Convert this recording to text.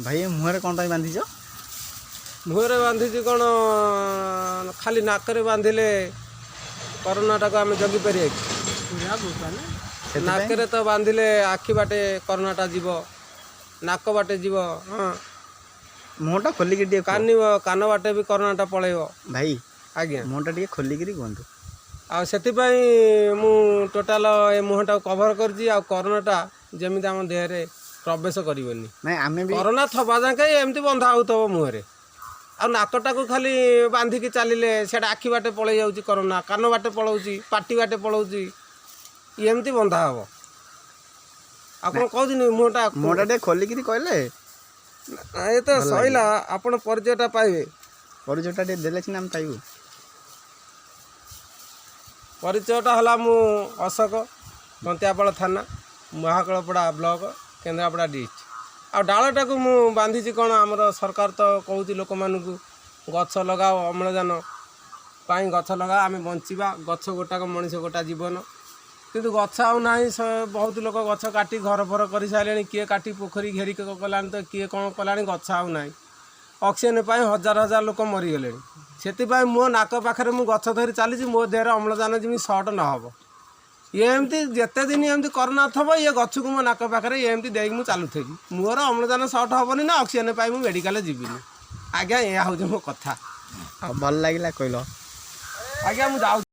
ଭାଇ, ଏ ମୁହଁରେ କ'ଣ ପାଇଁ ବାନ୍ଧିଛ? ମୁହଁରେ ବାନ୍ଧିଛି କ'ଣ? ଖାଲି ନାକରେ ବାନ୍ଧିଲେ କରୋନାଟାକୁ ଆମେ ଜଗିପାରିବା କି? ସେଥିପାଇଁ ନାକରେ ତ ବାନ୍ଧିଲେ ଆଖି ବାଟେ କରୋନାଟା ଯିବ, ନାକ ବାଟେ ଯିବ, ହଁ। ମୁହଁଟା ଖୋଲିକି ଟିକେ କୁହ। କାନ ବାଟେ ବି କରୋନାଟା ପଳେଇବ। ଭାଇ। ଆଜ୍ଞା। ମୁହଁଟା ଟିକେ ଖୋଲିକିରି କୁହନ୍ତୁ। ଆଉ ସେଥିପାଇଁ ମୁଁ ଟୋଟାଲ ଏ ମୁହଁଟାକୁ କଭର କରିଛି, ଆଉ କରୋନାଟା ଯେମିତି ଆମ ଦେହରେ ପ୍ରବେଶ କରିବନି। ନାଇଁ, ଆମେ ବି କରୋନା ଥବା ଯାକେ ଏମିତି ବନ୍ଧା ହେଉଥିବ ମୁହଁରେ। ଆଉ ନାକଟାକୁ ଖାଲି ବାନ୍ଧିକି ଚାଲିଲେ ସେଇଟା ଆଖି ବାଟେ ପଳେଇ ଯାଉଛି କରୋନା, କାନ ବାଟେ ପଳାଉଛି, ପାଟି ବାଟେ ପଳାଉଛି। ଏମିତି ବନ୍ଧା ହେବ। ଆଉ କ'ଣ କହୁଛନ୍ତି? ମୁହଁଟା ମୁହଁଟା ଟିକେ ଖୋଲିକିରି କହିଲେ ଏ ତ ସଇଲା, ଆପଣ ପରିଚୟଟା ପାଇବେ। ପରିଚୟଟା ଟିକେ ଦେଲେ ସିନା ଆମେ ପାଇବୁ। ପରିଚୟଟା ହେଲା, ମୁଁ ଅଶୋକ, କନ୍ତିଆପାଳ ଥାନା, ମହାକାଳପଡ଼ା ବ୍ଲକ, କେନ୍ଦ୍ରାପଡ଼ା ଡିଷ୍ଟ୍ରିକ୍ଟ। ଆଉ ଡାଳଟାକୁ ମୁଁ ବାନ୍ଧିଛି କ'ଣ, ଆମର ସରକାର ତ କହୁଛି ଲୋକମାନଙ୍କୁ ଗଛ ଲଗାଅ, ଅମ୍ଳଜାନ ପାଇଁ ଗଛ ଲଗାଅ, ଆମେ ବଞ୍ଚିବା। ଗଛ ଗୋଟାକ ମଣିଷ ଗୋଟା ଜୀବନ। କିନ୍ତୁ ଗଛ ଆଉ ନାହିଁ। ବହୁତ ଲୋକ ଗଛ କାଟି ଘର ଫର କରିସାରିଲେଣି, କିଏ କାଟି ପୋଖରୀ ଘେରି କଲାଣି ତ କିଏ କ'ଣ କଲାଣି। ଗଛ ଆଉ ନାହିଁ। ଅକ୍ସିଜେନ୍ ପାଇଁ ହଜାର ହଜାର ଲୋକ ମରିଗଲେଣି। ସେଥିପାଇଁ ମୋ ନାକ ପାଖରେ ମୁଁ ଗଛ ଧରି ଚାଲିଛି, ମୋ ଦେହରେ ଅମ୍ଳଜାନ ଯେମିତି ସର୍ଟ ନ ହେବ। ଏମିତି ଯେତେ ଦିନ ଏମିତି କରୋନା ଥିବ, ଇଏ ଗଛକୁ ମୋ ନାକ ପାଖରେ ଏମିତି ଦେଇକି ମୁଁ ଚାଲୁଥିବି। ମୋର ଅମ୍ଳଜାନ ସର୍ଟ ହେବନି ନା ଅକ୍ସିଜେନ୍ ପାଇଁ ମୁଁ ମେଡ଼ିକାଲ ଯିବିନି। ଆଜ୍ଞା, ଏହା ହେଉଛି ମୋ କଥା। ଆଉ ଭଲ ଲାଗିଲା କହିଲ। ଆଜ୍ଞା, ମୁଁ ଯାଉଛି।